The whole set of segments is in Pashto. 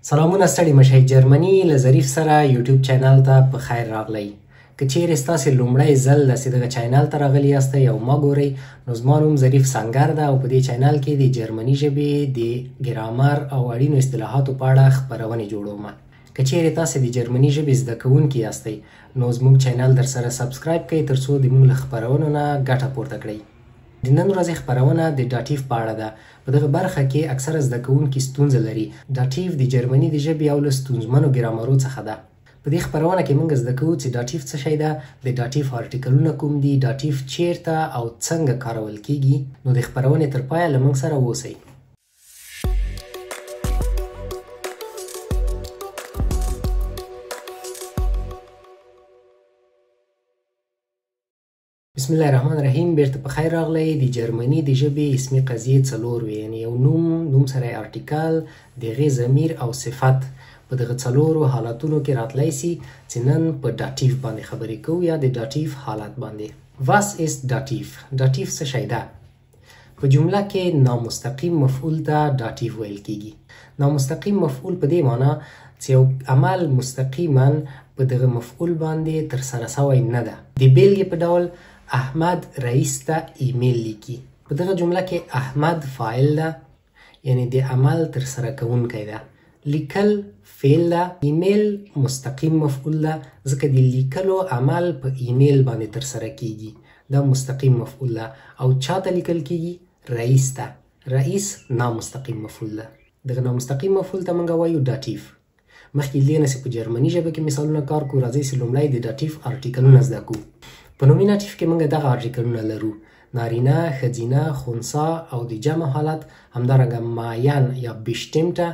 سلامونه ستړي مه شئ. جرمني له ظریف سره یوټیوب چینل ته په خیر راغلی. که چیرې ستاسې لومړی ځل داسې دغه چینل ته راغلي یاستئ او ما ګورئ، نو زما نوم ظریف سنګر ده او په دې چینل کې د جرمني ژبې د ګرامر او اړینو اصطلاحاتو په اړه خپرونې جوړوم. که چیرې تاسې د جرمني ژبې زده کوونکي یاستئ، نو زموږ چینل در سره subscribe کړئ ترڅو د موږ له خپرونو نه ګټه پورته کړئ. د نن ورځې خپرونه د Dativ په اړه ده. په دغه برخه کې اکثره زده کوونکي ستونزه لري. Dativ د جرمني د ژبې یو له ستونزمنو ګرامرو څخه ده. په دې خپرونه کې موږ زده کوو چې Dativ څه شی ده، د Dativ آرټیکلونه کوم دي، Dativ چیرته او څنګه کارول کیږي. نو د خپرونې تر پایه له موږ سره اوسئ. بسم الله الرحمن الرحیم. بیرته په خیر راغلی. د جرمني د ژبې اسمي قضیې څلور وې، یعنی یو نوم، نوم سره آرټیکل، د هغې ضمیر او صفت په دغه څلورو حالتونو کې راتلی سي چې نن په Dativ باندې خبرې کوو یا د Dativ حالت باندې. Was ist Dativ؟ Dativ څه شی ده؟ په جمله کې نامستقیم مفعول ته Dativ ویل کیږي. نامستقیم مفعول په دې معنی چې یو عمل مستقیما په دغه مفعول باندې ترسره سوی نه ده. د بیلګې په ډول احمد رئیس ته ایمیل لیکي. په دغه جمله کې احمد فاعل ده، یعنی د عمل ترسره کوونکی ده. لیکل فعل ده، ایمیل مستقیم مفعول ده، ځکه د لیکلو عمل په ایمیل باندې ترسره کیږي، دا مستقیم مفعول ده. او چاته لیکل کیږي؟ رئیس ته. رئیس نامستقیم مفعول ده. دغه نامستقیم مفعول ته موږ وایو Dativ. مخکې له دې نه چې په جرمني ژبه کې مثالونه کار کوو، راځئ چې لومړی د Dativ آرټیکلونه زده کړو. په Nominativ کې موږ دغه آرټیکلونه لرو: نارینه، ښځینه، خنثی او د جمع حالت، همدارنګه معین یا bestimmte،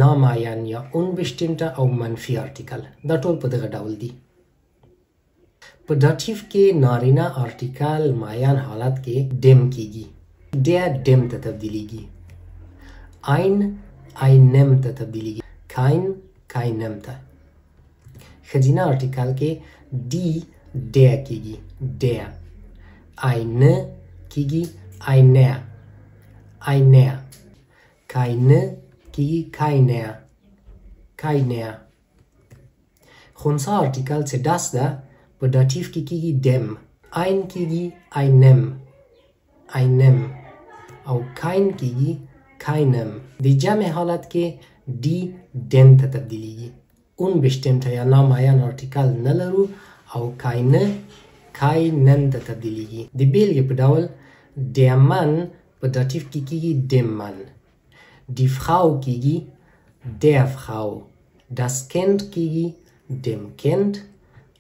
نامعین یا unbestimmte او منفي آرټیکل. دا ټول په دغه ډول دي. په Dativ کې نارینه آرټیکل معین حالت کې dem کیږي، der dem ته تبدیلیږي، ein einem ته تبدیلیږي، kein keinem ته. ښځینه آرټیکل کې die der کیږي، der، eine کیږي einer، einer، keine کیږي keiner، keiner. خنثی آرټیکل چې das ده په Dativ کې کیږي dem، ein کیږي einem، einem او kein کیږي keinem. د جمع حالت کې die den ته تبدیلیږي. unbestimmte یا نامعین آرټیکل نه لرو او keine keinen ته تبدیلیږي. د بیلګې په ډول der Mann په Dativ کې کیږي dem Mann، die Frau کیږي der Frau، das Kind کیږي dem Kind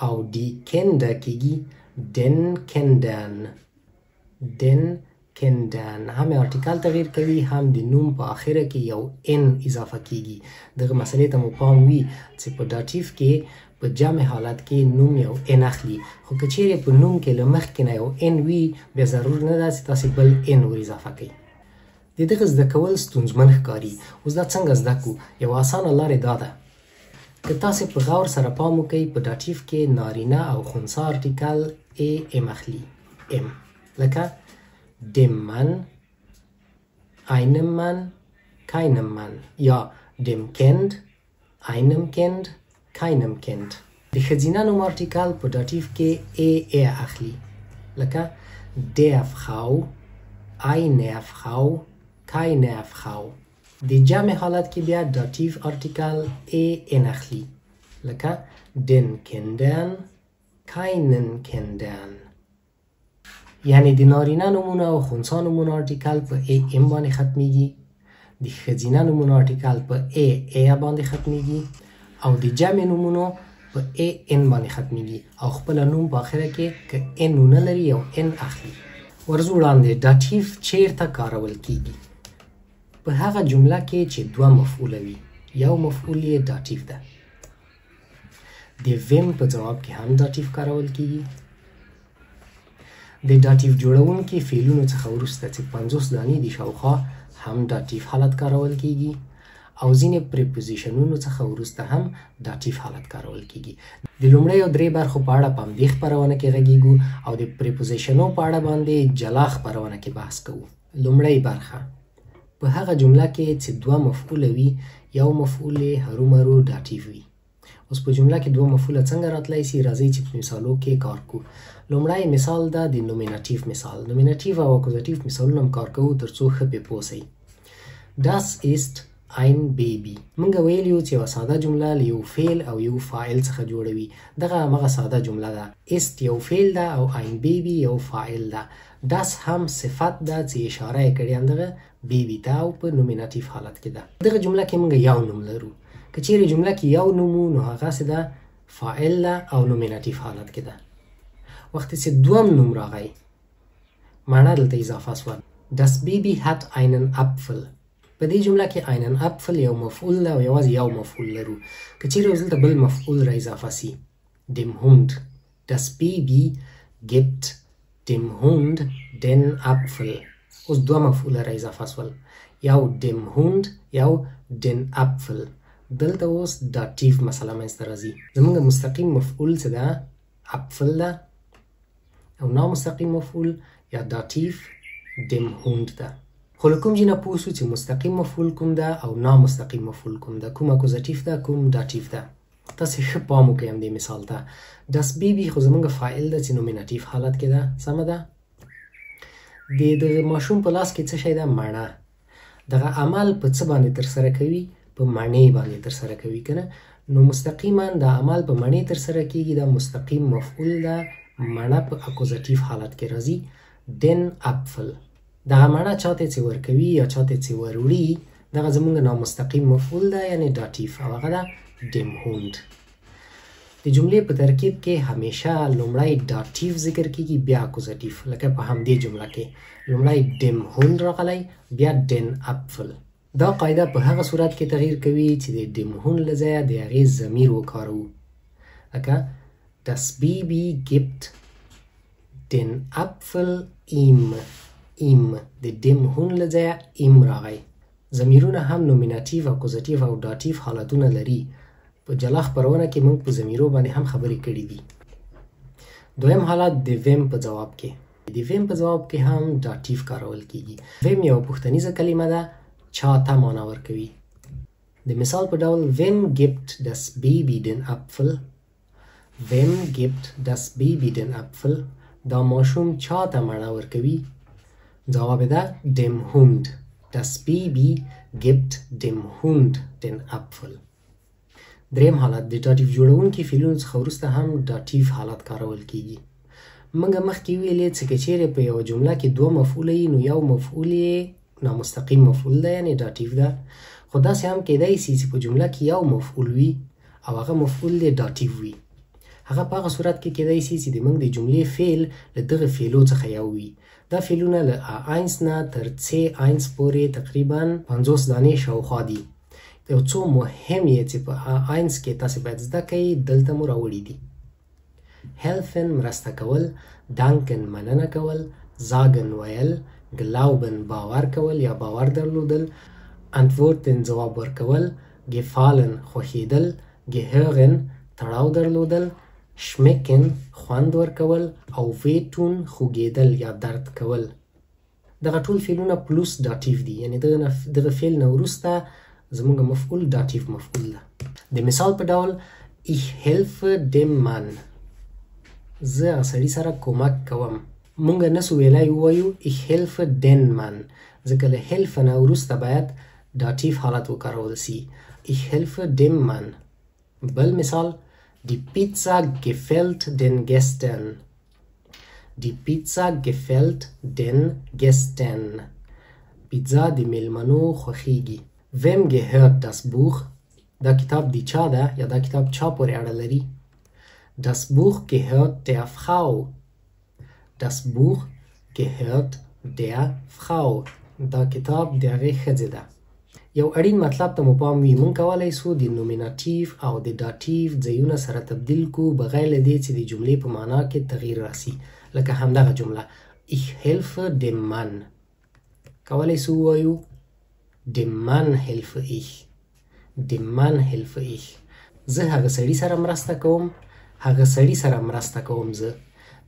او die Kinder کیږي den Kindern، den Kindern. هم آرټیکل تغییر کوي، هم د نوم په آخره کې یو n اضافه کیږي. دغه مسئلې ته مو پام وي چې په Dativ کې په جمع حالت کې نوم یو n اخلي، خو که چیرې په نوم کې له مخکې نه یو n وي، بیا ضرور نه ده چې تاسې بل n ور اضافه کړئ. د دغه زده کول ستونزمن ښکاري. اوس دا څنګه زده کړو؟ یوه اسانه لار یې دا ده که تاسې په غور سره پام وکړئ، په Dativ کې نارینه او خنثی آرټیکل e m اخلي، m، لکه dem Mann، einem Mann، keinem Mann یا dem Kind، einem Kind، keinem Kind. د ښځینه نوم آرټیکل په Dativ کې e e اخلي، لکه der Frau، einer Frau، keiner Frau. د جمع حالت کې بیا Dativ آرټیکل e n اخلي، لکه den Kindern، keinen Kindern. یعنی د نارینه نومونو او خنثی نومونو آرټیکل په e m باندې ختمیږي، د ښځینه نومونو آرټیکل په e e باندې ختمیږي او د جمع نومونو په e n باندې ختمیږي او خپله نوم په آخره کې که n ونه لري یو n اخلي. ورځو وړاندې. Dativ چیرته کارول کیږي؟ په هغه جمله کې چې دوه مفعوله وي، یو مفعول یې Dativ ده. د wem په ځواب کې هم Dativ کارول کیږي. د Dativ جوړونکي فعلونو څخه وروسته چې 50 دانې دي شاوخوا هم Dativ حالت کارول کیږي او ځینې preposition ونو څخه وروسته هم Dativ حالت کارول کیږي. د لومړیو درې برخو په اړه په همدې خپرونه کې غږیږو او د preposition و په اړه باندې جلا خپرونه کې بحث کوو. لومړۍ برخه په هغه جمله کې چې دوه مفعوله وي، یو مفعول یې هرومرو Dativ وي. اوس په جمله کې دوه مفعوله څنګه راتلی سي؟ راځئ چې په مثالو کې کار کو. لومړی مثال ده د Nominativ مثال. Nominativ او Akkusativ مثالونه هم کار کوو تر څو ښه پې پوه سئ. Das ist ein Baby. مونږ ویلي وو چې یوه ساده جمله له یو فعل او یو فاعل څخه جوړه وي. دغه هماغه ساده جمله ده. ist یو فعل ده او ein Baby یو فاعل ده. das هم صفت ده چې اشاره یې کړې همدغه Baby ته او په Nominativ حالت کې ده. دغه جمله کې مونږ یو نوم لرو. که چیرې جمله کې یو نوم وو نو هغه څه ده؟ فاعل ده او Nominativ حالت کې ده. وقتی چې دوم نوم راغی، معنی دلته اضافه سوه. Das Baby hat einen Apfel. په دې جمله کې einen Apfel یو مفعول ده او یوازې یو مفعول لرو. که چیرې اوس دلته بل مفعول را اضافه سي، dem Hund. Das Baby gibt dem Hund den Apfel. اوس دوه مفعوله را اضافه سول، یو dem Hund، یو den Apfel. دلته اوس Dativ مسله منځته راځي. زمونږ مستقیم مفعول څه ده؟ Apfel ده، او نامستقیم مفعول یا Dativ dem Hund ده. خو له کوم ځای نه پوه سو چې مستقیم مفعول کوم ده او نامستقیم مفعول کوم ده، کوم Akkusativ ده کوم Dativ ده؟ تاسې ښه پام وکړئ همدې مثال ته. Das Baby خو زمونږ فاعل ده چې Nominativ حالت کې ده، سمه ده. د دغه ماشوم په لاس کې څه شی ده؟ مڼه. دغه عمل په څه باندې ترسره کوي؟ په مڼې باندې ترسره کوي که نه؟ نو مستقیما دا عمل په مڼې ترسره کیږي، دا مستقیم مفعول ده. مڼه په Akkusativ حالت کې راځي، den Apfel. دغه مڼه چاته چې ورکوي یا چاته چې وروړي، دغه زمونږ نامستقیم مفعول ده یعنی Dativ، او هغه ده dem Hund. د جملې په ترکیب کې همیشه لومړی Dativ ذکر کیږي بیا Akkusativ. لکه په همدې جمله کې لومړی dem Hund راغلی بیا den Apfel. دا قاعده په هغه صورت کې تغییر کوي چې د dem Hund له ځایه د هغې ضمیر وکاروو. لکه das Baby gibt den Apfel ihm. ihm د dem Hund له ځایه ihm راغی. ضمیرونه هم Nominativ، Akkusativ او Dativ حالتونه لري. په جلا خپرونه کې موږ په ضمیرو باندې هم خبرې کړې دي. دویم حالت د wem په ځواب کې. د wem په ځواب کې هم Dativ کارول کیږي. wem یوه پوښتنیزه کلمه ده، چا ته معنا ورکوي. د مثال په ډول wem gibt das Baby den Apfel. wem gibt das Baby den Apfel. دا ماشوم چا ته مڼه ورکوي؟ ځواب ده dem Hund. Das Baby gibt dem Hund den Apfel. دریم حالت د Dativ جوړونکي فعلونو څخه وروسته هم Dativ حالت کارول کیږي. موږ مخکې ویلې چې که چیرې په یوه جمله کې دوه مفعوله وي نو یو مفعول یې نامستقیم مفعول ده یعنی Dativ ده. خو داسې هم کیدای سي چې په جمله کې یو مفعول وي او هغه مفعول دې Dativ وي. هغه په هغه صورت کې کیدای سي چې د موږ د جملې فعل له دغه فعلو څخه یو وي. دا فعلونه له A1 نه تر C1 پورې تقریبا 50 دانې شاوخوا دي. یو څو مهم یې چې په A1 کې تاسې باید زده کړئ دلته مو راوړي دي. helfen مرسته کول، danken مننه کول، sagen ویل، glauben باور کول یا باور درلودل، antworten ځواب ورکول، gefallen خوښېدل، gehören تړاو درلودل، schmecken خوند ورکول او wehtun خوږېدل یا درد کول. دغه ټول فعلونه plus Dativ دي، یعنی دغه فعل نه وروسته زموږ مفعول Dativ مفعول ده. د مثال په ډول ich helfe dem Mann. زه هغه سړي سره کومک کوم. مونږ نسو ویلی ووایو ich helfe den Mann، ځکه له helfe نه وروسته باید Dativ حالت وکارول سي. ich helfe dem Mann. بل مثال Die Pizza gefällt den Gästen. Die Pizza gefällt den Gästen. پیزا د میلمنو خوښیږي. Wem gehört das Buch? دا کتاب د چا ده یا دا کتاب چا پورې اړه لري؟ Das Buch gehört der Frau. Das Buch gehört der Frau. دا کتاب د هغې ښځې ده. یو اړین مطلب ته مو پام وي، موږ کولی سو د Nominativ او د Dativ ځایونه سره تبدیل کو بغیر له دې چې د جملې په معنا کې تغییر راسي. لکه همدغه جمله ich helfe dem Mann. کولی سو ووایو dem Mann helfe ich. dem Mann helfe ich. زه هغه سړي سره مرسته کوم، هغه سړي سره مرسته کوم. زه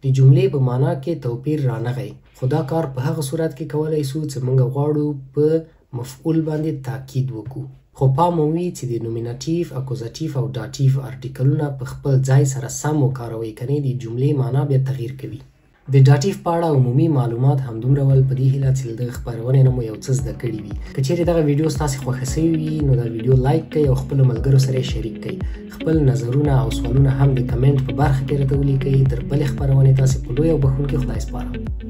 د جملې په معنا کې توپیر رانغی، خو دا کار په هغه صورت کې کولی سو چې موږ غواړو په مفعول باندې تاکید وکړو. خو پام مو وي چې د نومیناتیف، اکوزاتیف او داتیف ارټیکلونه په خپل ځای سره سم وکاروئ، کنې د جملې معنا بیا تغییر کوي. د داتیف په اړه عمومي معلومات همدومره ول، په دې هیله چې له دغه خپرونې نه مو یو څه زده کړي وي. که چیرې دغه ویډیو ستاسې خوښه سوې وي نو دا ویډیو لایک کړئ او خپلو ملګرو سره یې شریک کړئ. خپل نظرونه او سوالونه هم د کمنټ په برخه کې راته ولیکئ. تر بلې خپرونې تاسې په لوی او بښونکي خدای سپارم.